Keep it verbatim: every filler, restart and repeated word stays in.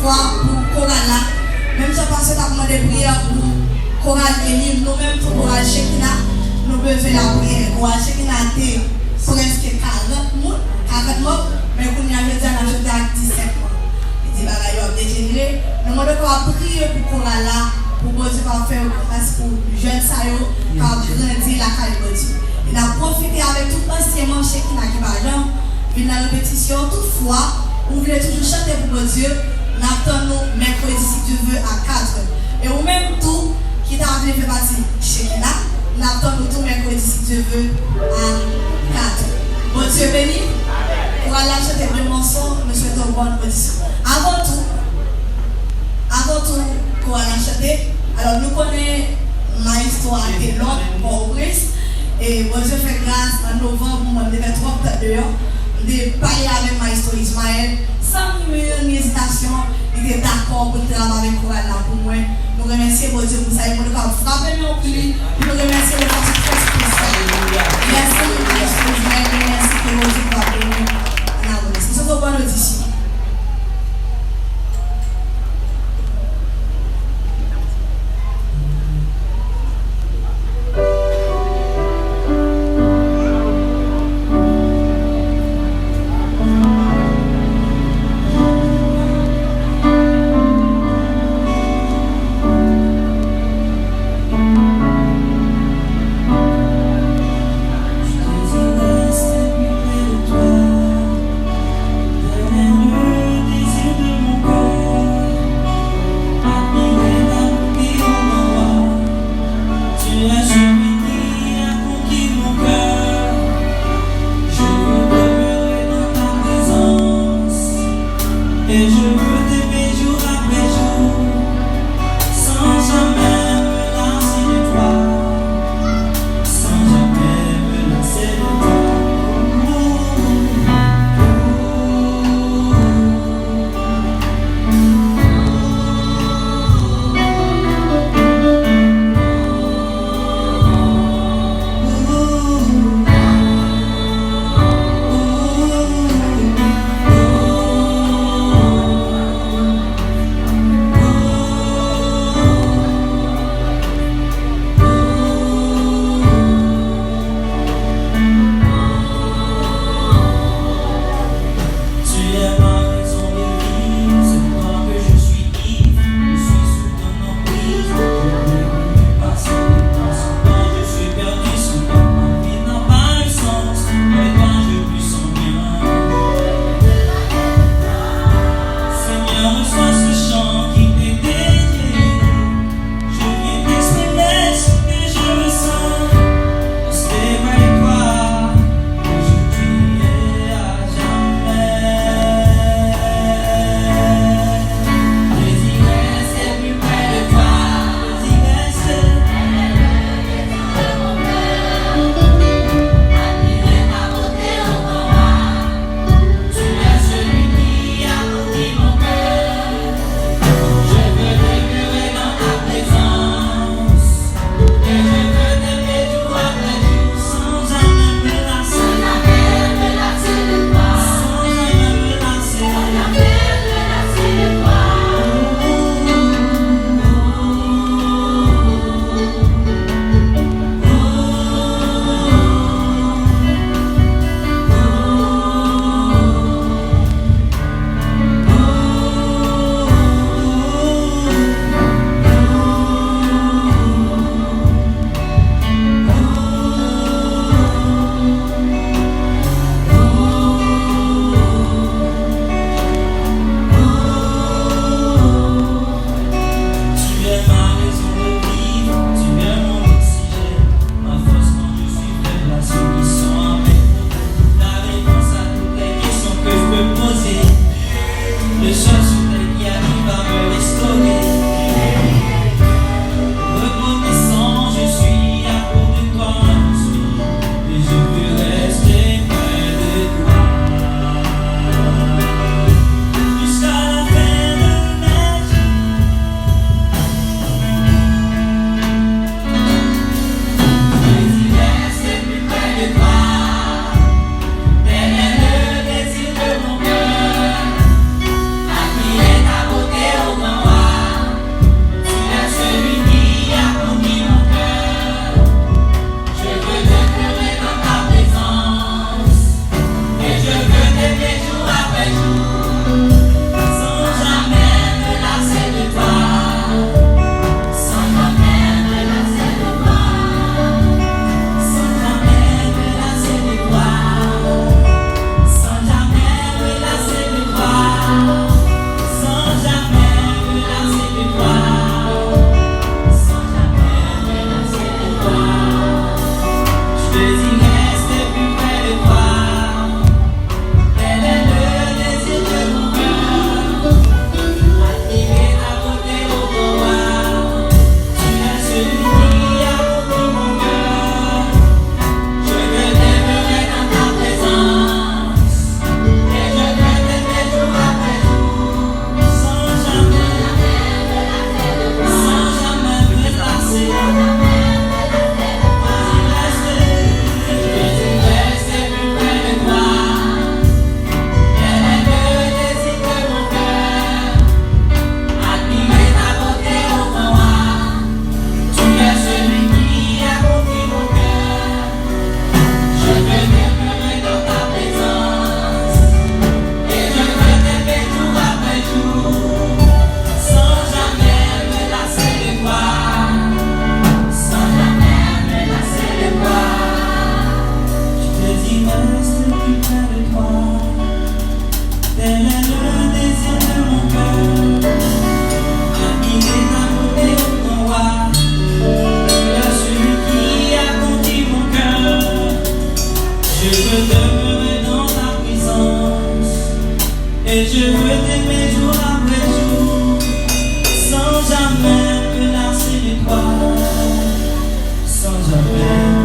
Pou koral la, menm jan pastè t ap mande priyè pou koral Elim, nou menm tou koral Chekina, nou bezwen lapriyè. Koral Chekina te prèske karant moun, karant manm, men kounye a jodi a n ap chante ak disèt manm. Li di bagay yo ap dejenere. Nou mande w kapab priye pou koral la, pou Bondye kapab fè yon gras pou jèn sa yo kapab grandi lakay Bondye. E n ap pwofite avèk tout ansyen manm Chekina ki pa janm vin nan repetisyon. Toutfwa, ou vle toujou chante pou Bondye, n ap tann ou mèkredi, si Dye vle, a katrè. E ou menm tou, ki ta vle fè pati Chekina, n ap tann ou tou mèkredi, si Dye vle, a katrè. Bondye beni. Koral la chante de mòso, nou swete w bòn odisyon. Avan tou, avan tou, koral la chante. Alò, nou konnen mayestwo a te lòt Pòtoprens. E Bondye fè gras, an novanm, mwen, m te fè twòp tèt deyò. M te pale avèk mayestwo Ismaël. San ni youn ni ezitasyon, li te dakò pou l travay avèk koral la pou mwen. Nou remèsye Bondye pou sa, e pou nou kapab frape men pou li, pou nou remèsye l yon fason trè espesyal. Mèsi, mèsi, mèsi, mèsi, ke Bondye kapab beni nou. Ann abòne. Se sou bòn odisyon. Tu as choisi à conquis mon cœur. Je veux demeurer dans ta présence. Et je veux t'aimer jour après jour, sans jamais me lasser de toi, sans jamais me lasser de toi. Et je veux t'aimer jour après jour, sans jamais me lasser de toi, sans jamais